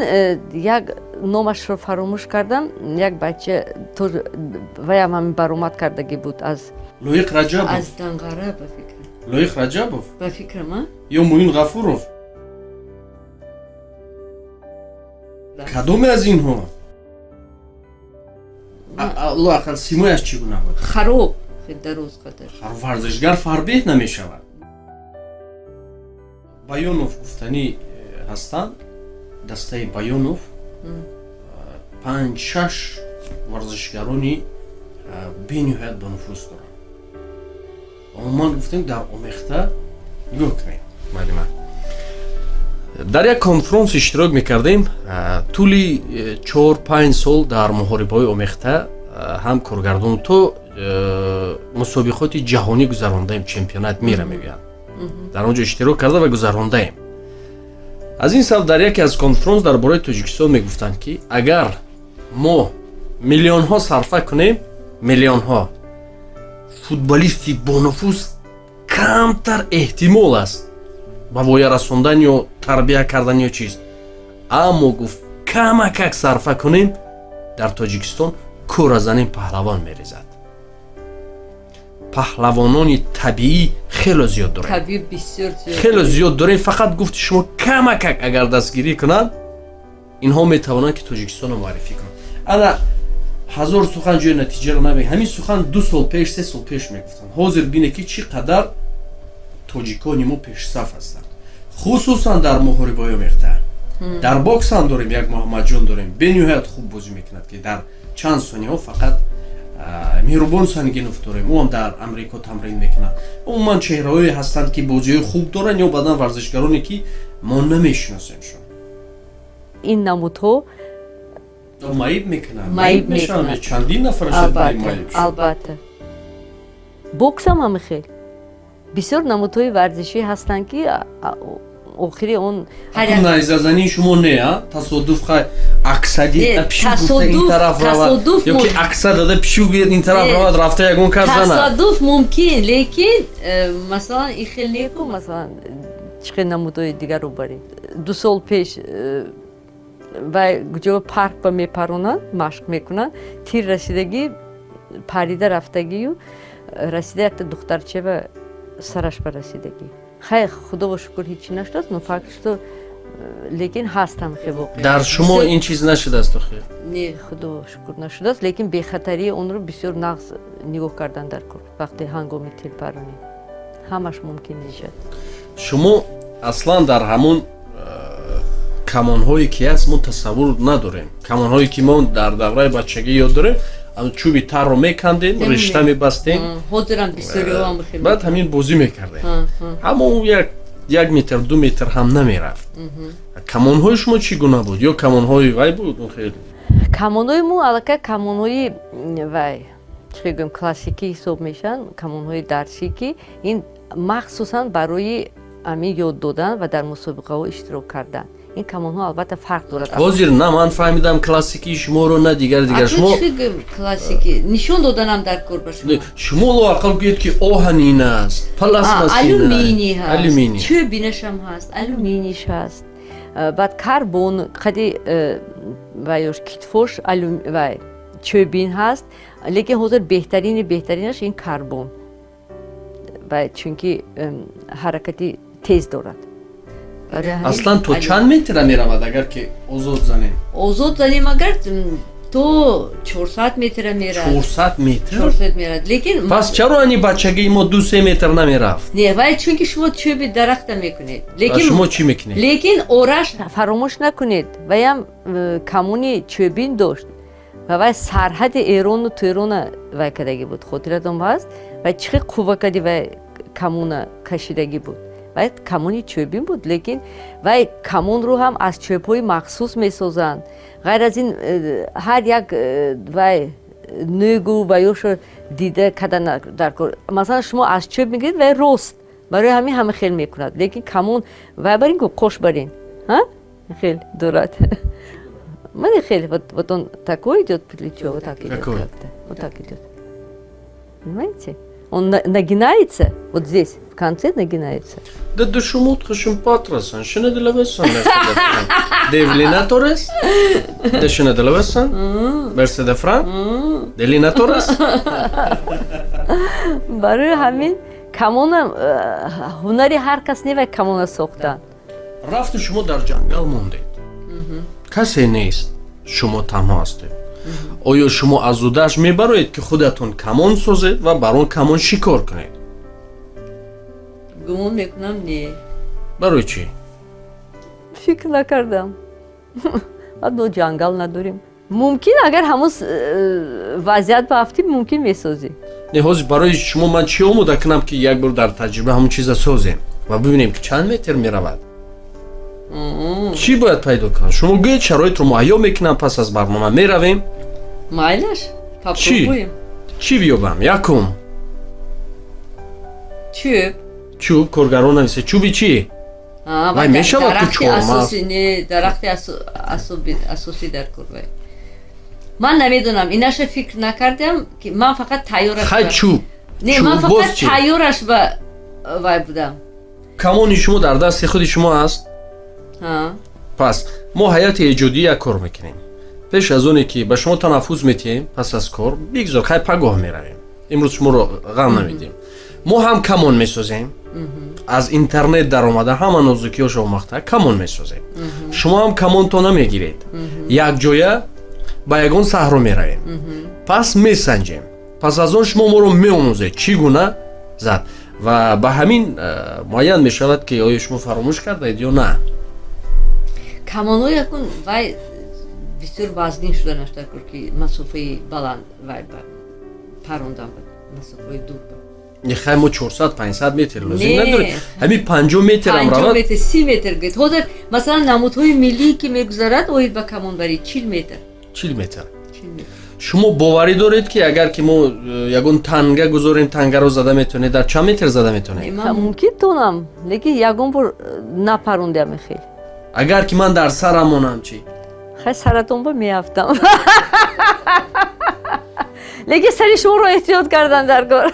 Speaker 3: як номашро фаромӯш кардам, як бача ваям ҳамин баромад кардагӣ буд аз
Speaker 2: Лоиқ Раҷабов.
Speaker 3: Аз Данғара, ба фикрам.
Speaker 2: Лоиқ Раҷабов.
Speaker 3: Ба фикрам, а.
Speaker 2: Ё Муин Ғафуров, кадоме аз инҳо? Лоақал симояш чӣ гуна буд?
Speaker 3: Хароб, дароз қадар.
Speaker 2: Варзишгар фарбеҳ намешавад. Баёнов гуфтанӣ ҳастанд, дастаи Баёнов панҷ, шаш варзишгарони бениҳоят бонуфуз доранд. Умуман гуфтем, дар омехта нигоҳ кунед, муаллима, дар як конфронс иштирок мекардем. Тӯли 4-5 сол дар муҳорибаҳои омехта ҳам коргардон, то мусобиқоти ҷаҳонӣ гузарондаем, чемпионат мира мегӯянд, дар он ҷо иштирок карда ва гузарондаем. Аз ин сабаб дар яке аз конфронс дар бораи Тоҷикистон мегуфтанд, ки агар мо миллионҳо сарфа кунем, миллионҳо футболисти бонуфуз камтар эҳтимол аст ба воя расондан ё тарбия кардан ё чиз, аммо гуфт, камакак сарфа кунем, дар Тоҷикистон кӯра занем, паҳлавон мерезад. Паҳлавонони табиӣ хело зиёд дорем, хело зиёд дорем. Фақат, гуфти шумо, камакак агар дастгирӣ кунанд, инҳо метавонанд, ки Тоҷикистонро муаррифӣ кунанд. Ана ҳазор сухан ҷои натиҷаро намег. Ҳамин сухан 2 сол пеш, 3 сол пеш мегуфтанд. Ҳозир бине, ки чӣ қадар тоҷикони мо пешсаф ҳастанд, хусусан дар муҳорибаҳои омехта. Дар бокс ҳам дорем, як Муҳаммадҷон дорем, бениҳоят хуб бозӣ мекунад, ки дар чанд сониҳо фақат. Меҳрубон Сангинов дорем, ӯ ҳам дар Амрико тамрин мекунад. Умуман чеҳраҳое ҳастанд, ки бозиҳои хуб доранд, ё баъдан варзишгароне, ки мо намешиносемшон.
Speaker 3: Ин намудҳо
Speaker 2: маиб мекунанд.
Speaker 3: Маиб.
Speaker 2: Мешаванд, чандин нафар.
Speaker 3: Албатта, боксам ҳама хел бисёр намудҳои варзишӣ ҳастанд, ки охири он
Speaker 2: Найзазании шумо не, а тасодуф, хай, аксади ин тараф равад ё ки акса дада пишу ин тараф равад, рафта ягон кас занад.
Speaker 3: Тасодуф мумкин, лекин масалан, ин хел неку, масалан, чӣ хел намудҳои дигарро барем. 2 сол пеш вай куҷо парк ба мепаронанд, машқ мекунанд, тир расидагӣ, парида рафтагию расида якта духтарчева сараш ба расидагӣ. Хай, худоро шукр, ҳечи нашудааст, но факт что лекин ҳастам хел воқеа.
Speaker 2: Дар шумо ин чиз нашудааст охир?
Speaker 3: Не, худоро шукр, нашудааст, лекин бехатарии онро бисёр нағз нигоҳ кардан дар кор. Вақте ҳангоми тирпаронӣ ҳамаш мумкин мешавад.
Speaker 2: Шумо аслан дар ҳамун камонҳое ки ҳаст, мо тасаввур надорем. Камонҳое ки мо дар давраи бачагӣ ёд дорем, чӯби тарро мекандем, ришта мебастем,
Speaker 3: Ҳозирам бисёриҳоам хеле.
Speaker 2: Баъд ҳамин бозӣ мекардем. Аммо ӯ як метр, 2 метр ҳам намерафт. Камонҳои шумо чӣ гуна буд? Ё камонҳои вай буд, хеле?
Speaker 3: Камонҳои мо аллакай камонҳои вай, чӣ гӯем, классикӣ ҳисоб мешаванд, камонҳои дарсӣ, ки ин махсусан барои ҳамин ёд додан ва дар мусобиқаҳо иштирок кардан. Ин камонҳо албатта фарқ дорад.
Speaker 2: Ҳозир на ман фаҳмидам классикии шуморо, на дигар шумо.
Speaker 3: Чӣ гӯем, классикӣ нишон доданам дар кор ба шумо.
Speaker 2: Шумо лоақал гӯед, ки оҳанин аст, пластмассин.
Speaker 3: Алюминий ҳаст.
Speaker 2: Алюминий.
Speaker 3: Чӯбинашам ҳаст, алюминийш ҳаст, баъд карбон қади ваёш, китфош вай чӯбин ҳаст, лекин ҳозир беҳтарини беҳтаринаш ин карбон вай, чунки ҳаракати тез дорад.
Speaker 2: Аслан то чанд метра меравад, агар ки озод занем?
Speaker 3: Озод занем агар, то 400 метра меравад.
Speaker 2: 400 метр?
Speaker 3: 400 меравад, лекин
Speaker 2: Пас чаро ани бачагии мо 2-3 метр намерафт?
Speaker 3: Не, вай чунки шумо чӯби дарахта мекунед.
Speaker 2: Лекин шумо чӣ мекунед?
Speaker 3: Лекин ораш фаромӯш накунед, ваям камони чӯбин дошт ва вай сарҳади Эрону Терона вай кардагӣ буд, хотиратон ҳаст? Вай чӣ хел қувва кади, вай камона кашидагӣ буд. Вай камони чӯбин буд, лекин вай камонро ҳам аз чӯбҳои махсус месозанд. Ғайр аз ин, ҳар як вай нӯгу ваёшо дида када дар кор. Масалан, шумо аз чӯб мегиред, вай рост, барои ҳамин ҳама хел мекунад, лекин камон вай барин ку, қош барин хел дорад. Мани хел, вот он такой идет, плечо вот так идет, как-то вот так идет, понимаете? Он нагинается вот здесь, в конце нагинается.
Speaker 2: Да душумут хашим патрасан, шина дилавесан. Девлинаторес? Да шина дилавесан? Мерседефран? Делинаторес?
Speaker 3: Барои ҳамин камона ҳунари ҳар кас не вай камона сохтан.
Speaker 2: Рафту шумо дар ҷангал мондед. Касе нест, шумо танҳо ҳастед. Оё шумо аз удааш мебароед, ки худатон камон созед ва бар он камон шикор кунед?
Speaker 3: Гумон мекунам, не.
Speaker 2: Барои чӣ?
Speaker 3: Фикр накардам. Мо ҷангал надорем. Мумкин, агар ҳамон вазъият баафтӣ, мумкин месозӣ.
Speaker 2: Не, ҳозир барои шумо ман чӣ омода кунам, ки як бор дар таҷриба ҳамон чиза созем ва бибинем, ки чанд метр меравад? Чӣ бояд пайдо кунам? Шумо гӯед, шароитро муҳайё мекунам, пас аз барнома меравем.
Speaker 3: Майлаш, попробуем.
Speaker 2: Чӣ биёбам якум?
Speaker 3: Чӯб.
Speaker 2: Чӯб, коргарон нависе. Чӯби чӣ? Вай мешавад ку чормағз?
Speaker 3: Не, дарахти асосӣ дар кор вай. Ман намедонам, инаша фикр накардам, ки ман фақат тайёраш.
Speaker 2: Хай, чӯб.
Speaker 3: Не, ман фақат тайёраш ба вай будам.
Speaker 2: Камони шумо дар дасти худи шумо аст? Пас мо ҳайати эҷодӣ як кор мекунем. Пеш аз оне ки ба шумо танаффус метиҳем, пас аз кор бигзор, хай, пагоҳ меравем, имрӯз шуморо ғам намедиҳем. Мо ҳам камон месозем, аз интернет даромада ҳама нозукиҳошо омӯхта камон месозем. Шумо ҳам камонто намегиред, якҷоя ба ягон саҳро меравем, пас месанҷем. Пас аз он шумо моро меомӯзед, чӣ гуна зад, ва ба ҳамин муайян мешавад, ки оё шумо фаромӯш кардаед ё на.
Speaker 3: Камонҳо якун вай бисёр вазнин шуданаш дар кор, ки масофаи баланд вай парондан, масофаи дур.
Speaker 2: Хай, мо 400, 500 метр лозим надорем, ҳамин 50 метрам равад.
Speaker 3: Метр, 30 метр гӯед. Ҳозир, масалан, намудҳои миллие ки мегузарад оид ба камонбарӣ, 40 метр.
Speaker 2: 40 метр. Шумо боварӣ доред, ки агар ки мо ягон танга гузорем, тангаро зада метавонед? Дар чанд метр зада метавонед?
Speaker 3: Мумкин тонам, лекин ягон бор напарондиам хел.
Speaker 2: Агар ки ман дар сарам монам чӣ?
Speaker 3: Хай, саратон ба меафтам, лекин сари шуморо эҳтиёт кардан дар кор.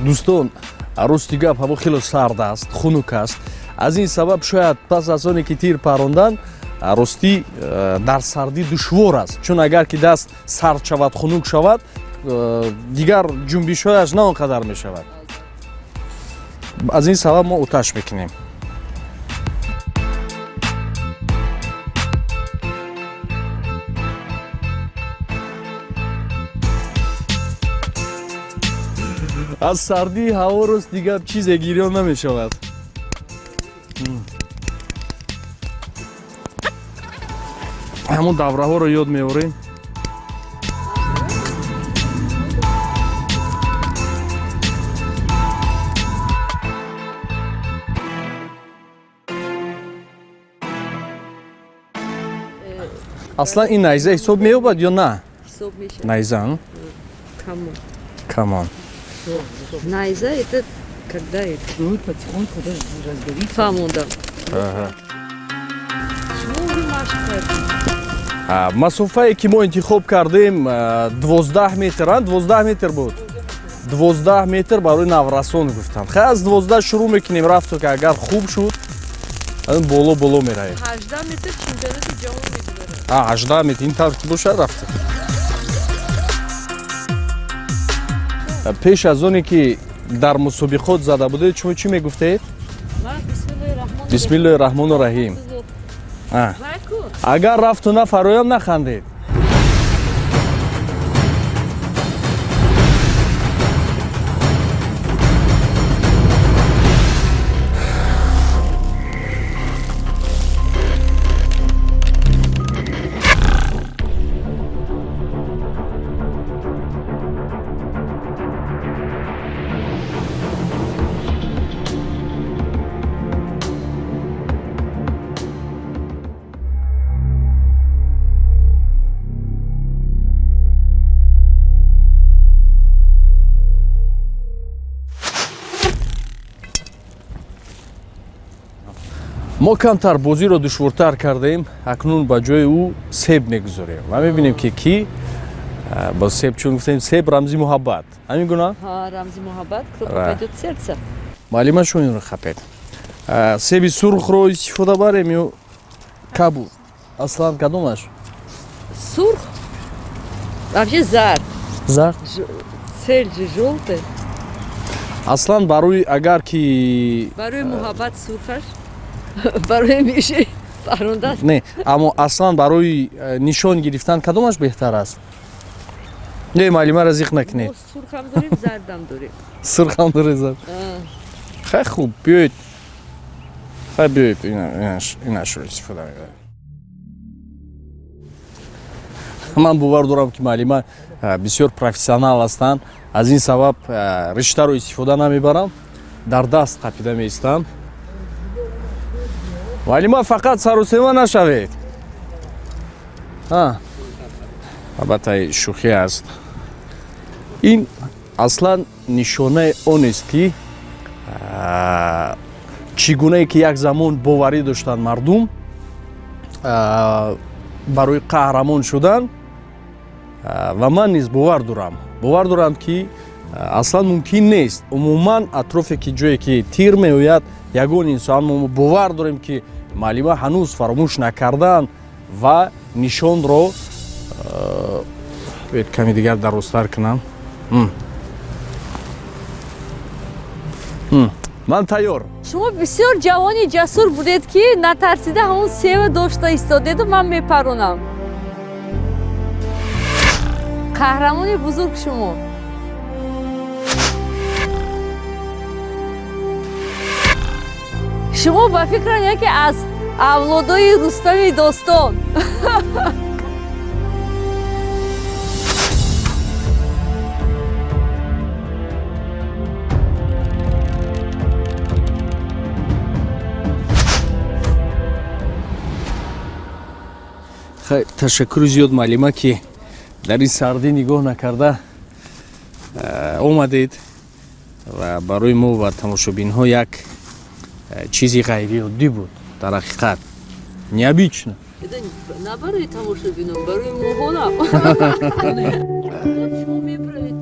Speaker 2: Дӯстон, рости гап, ҳаво хело сард аст, хунук аст. Аз ин сабаб шояд пас аз оне ки тир парондан, ростӣ, дар сардӣ душвор аст, чун агар ки даст сард шавад, хунук шавад, дигар ҷунбишҳояш на он қадар мешавад. Аз ин сабаб мо оташ мекунем. Аз сардии ҳаво рост дигар чизе гирён намешавад. Ҳамон давраҳоро ёд меорем. Аслан ин найза ҳисоб меёбад ё на?
Speaker 3: Ҳисоб мешавад.
Speaker 2: Найза?
Speaker 3: Камон.
Speaker 2: Камон.
Speaker 3: Найза это когда это?
Speaker 6: Ну, потихоньку даже разгорится.
Speaker 3: Фаҳмондам.
Speaker 2: Аҳа.
Speaker 3: Шумо ури машқ кардед.
Speaker 2: Масофае ки мо интихоб кардем, 12 метр, а 12 метр буд, 12 метр барои наврасон гуфтам. Хай, аз 12 шурӯъ мекунем, рафту ки агар хуб шуд, боло боло меравем.
Speaker 3: 18 метр чемпионати ҷаҳон мегузарад.
Speaker 2: 18 метр ин тавр ки бошад, рафта. Пеш аз оне ки дар мусобиқот зада будед, шумо чӣ мегуфтед? Бисмиллоҳи раҳмону раҳим. Агар рафту нафароям, нахандед. Мо камтар бозиро душвортар кардем. Акнун ба ҷои ӯ себ мегузорем ва мебинем, ки кӣ бо себ, чун гуфтем, себ рамзи муҳаббат, ҳамин гуна.
Speaker 3: Рамзи муҳаббат, кто попадет сердце.
Speaker 2: Маълима, шумо инро хапед. Себи сурхро истифода барем ё кабуд? Аслан кадомаш?
Speaker 3: Сурх вообще, зард.
Speaker 2: Зард.
Speaker 3: Цель же жёлтый.
Speaker 2: Аслан барои агар ки
Speaker 3: Барои муҳаббат сурхаш, барои миши паронда.
Speaker 2: Не, аммо аслан барои нишон гирифтан кадомаш беҳтар аст? Не, маълимаро зиқ накунед.
Speaker 3: Сурхам дорем, зардам дорем.
Speaker 2: Сурхам дорем, зард. Хай, хуб, биёед. Хай, биёед, инашро истифода мебарем. Ман бовар дорам, ки маълима бисёр профессионал ҳастанд, аз ин сабаб риштаро истифода намебарам, дар даст қапида меистам. Маълима, фақат сарусема нашавед. Албатта, шӯхӣ аст. Ин аслан нишонаи он аст, ки чӣ гунае ки як замон боварӣ доштанд мардум барои қаҳрамон шудан, ва ман низ бовар дорам, ки аслан мумкин нест умуман атрофе ки ҷое ки тир меояд ягон инсон. Мо бовар дорем, ки маълима ҳанӯз фаромӯш накардаанд ва нишонро биёед, каме дигар дарозтар кунам. Ман тайёр.
Speaker 3: Шумо бисёр ҷавони ҷасур будед, ки натарсида ҳамон сева дошта истодеду ман мепаронам. Қаҳрамони бузург шумо. Шумо ба фикрам яке аз авлодои Рустами достон.
Speaker 2: Хай, ташаккури зиёд, маълима, ки дар ин сардӣ нигоҳ накарда омадед ва барои мо ва тамошобинҳо як чизи ғайриоддӣ буд, дар ҳақиқат необычно.
Speaker 3: На барои тамошобинон, барои моҳонам. Шумо мебравед.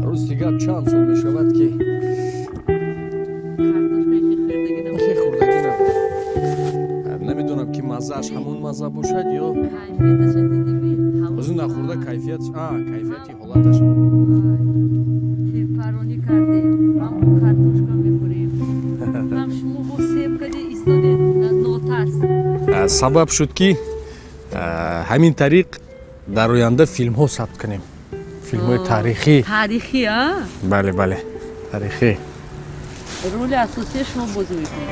Speaker 2: Рости гап, чанд сол мешавад, ки хӯрдагӣ набуд. Намедонам, ки маззааш ҳамон мазза бошад ё озу нахӯрда кайфият, кайфияти ҳолаташ.
Speaker 3: Тирпаронӣ кардем, ҳам бо картошка мехӯрем, ҳам шумо бо себ каде истодед нотарс.
Speaker 2: Сабаб шуд, ки ҳамин тариқ. Дар оянда филмҳо сабт кунем, филмҳои таърихӣ.
Speaker 3: Таърихӣ, а?
Speaker 2: Бале, бале, таърихӣ.
Speaker 3: Роли асосия шумо бозӣ мекунед.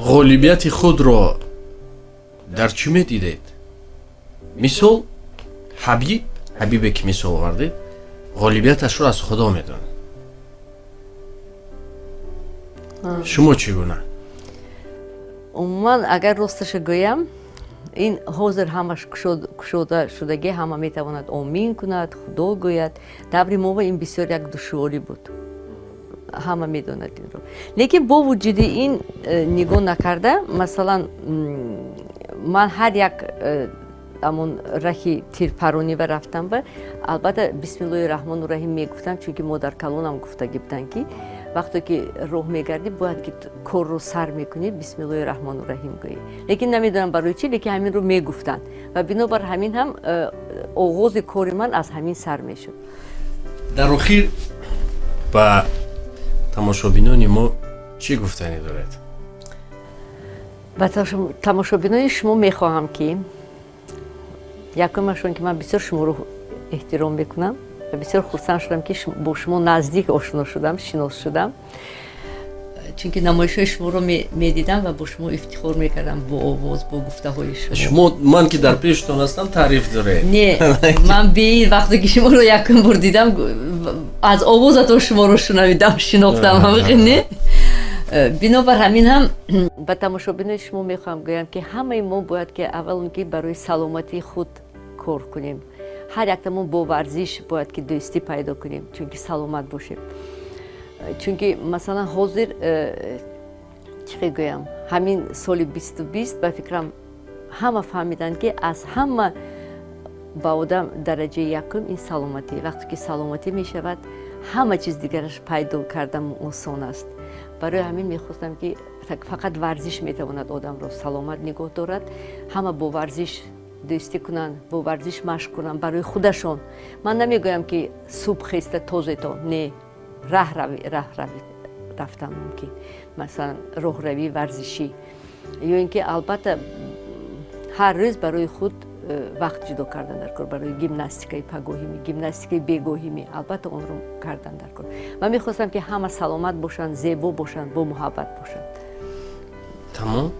Speaker 1: Ғолибияти худро дар чӣ медидед? Мисол, Ҳабиб, Ҳабибе ки мисол овардед, ғолибияташро аз Худо медонад. Шумо чӣ гуна?
Speaker 3: Умуман, агар росташа гӯям, ин ҳозир ҳамаш кушода шудагӣ, ҳама метавонад омин кунад, Худо гӯяд. Даври мо ин бисёр як душворӣ буд, ҳама медонад инро. Лекин бо вуҷуди ин нигоҳ накарда, масалан, ман ҳар як ҳамон раҳи тирпаронива рафтам ва албатта бисмиллоҳи раҳмону раҳим мегуфтам, чунки модаркалонам гуфтагӣ буданд, ки вақте ки роҳ мегардӣ, бояд ки корро сар мекунӣ, бисмиллоҳи раҳмону раҳим гӯӣ. Лекин намедонам барои чӣ, лекин ҳаминро мегуфтанд ва бинобар ҳамин ҳам оғози кори ман аз ҳамин сар мешуд.
Speaker 1: Дар охир ба тамошобинони мо чӣ гуфтанӣ доред?
Speaker 3: Ба тамошобинони шумо мехоҳам, ки якумашон, ки ман бисёр шуморо эҳтиром мекунам ва бисёр хурсанд шудам, ки бо шумо наздик ошно шудам, шинос шудам, чунки намоишҳои шуморо медидам ва бо шумо ифтихор мекардам, бо овоз, бо гуфтаҳои шумо.
Speaker 1: Шумо, ман ки дар пештон ҳастам, таъриф доред.
Speaker 3: Не, ман беин вақте ки шуморо якум бор дидам, аз овозатон шуморо шунавидам, шинохтам, ҳамихел не? Бинобар ҳамин ҳам ба тамошобинои шумо мехоҳам гӯям, ки ҳамаи мо бояд ки аввал он ки барои саломатии худ кор кунем. Ҳар яктамон бо варзиш бояд ки дӯстӣ пайдо кунем, чунки саломат бошем. Чунки масалан ҳозир чӣ хел гӯям, ҳамин соли 2020, ба фикрам, ҳама фаҳмиданд, ки аз ҳама ба одам дараҷаи якум ин саломатӣ. Вақте ки саломатӣ мешавад, ҳама чиз дигараш пайдо кардан осон аст. Барои ҳамин мехостам, ки фақат варзиш метавонад одамро саломат нигоҳ дорад. Ҳама бо варзиш дӯстӣ кунанд, бо варзиш машқ кунанд барои худашон. Ман намегӯям, ки субҳ хеста тозето, не, раҳ рави рафтан мумкин, масалан, роҳравии варзишӣ, ё ин ки албатта ҳар рӯз барои худ вақт ҷудо кардан дар кор, барои гимнастикаи пагоҳимӣ, гимнастикаи бегоҳимӣ, албатта онро кардан дар кор. Ман мехостам, ки ҳама саломат бошанд, зебо бошанд, бо муҳаббат бошанд.
Speaker 1: Тамом.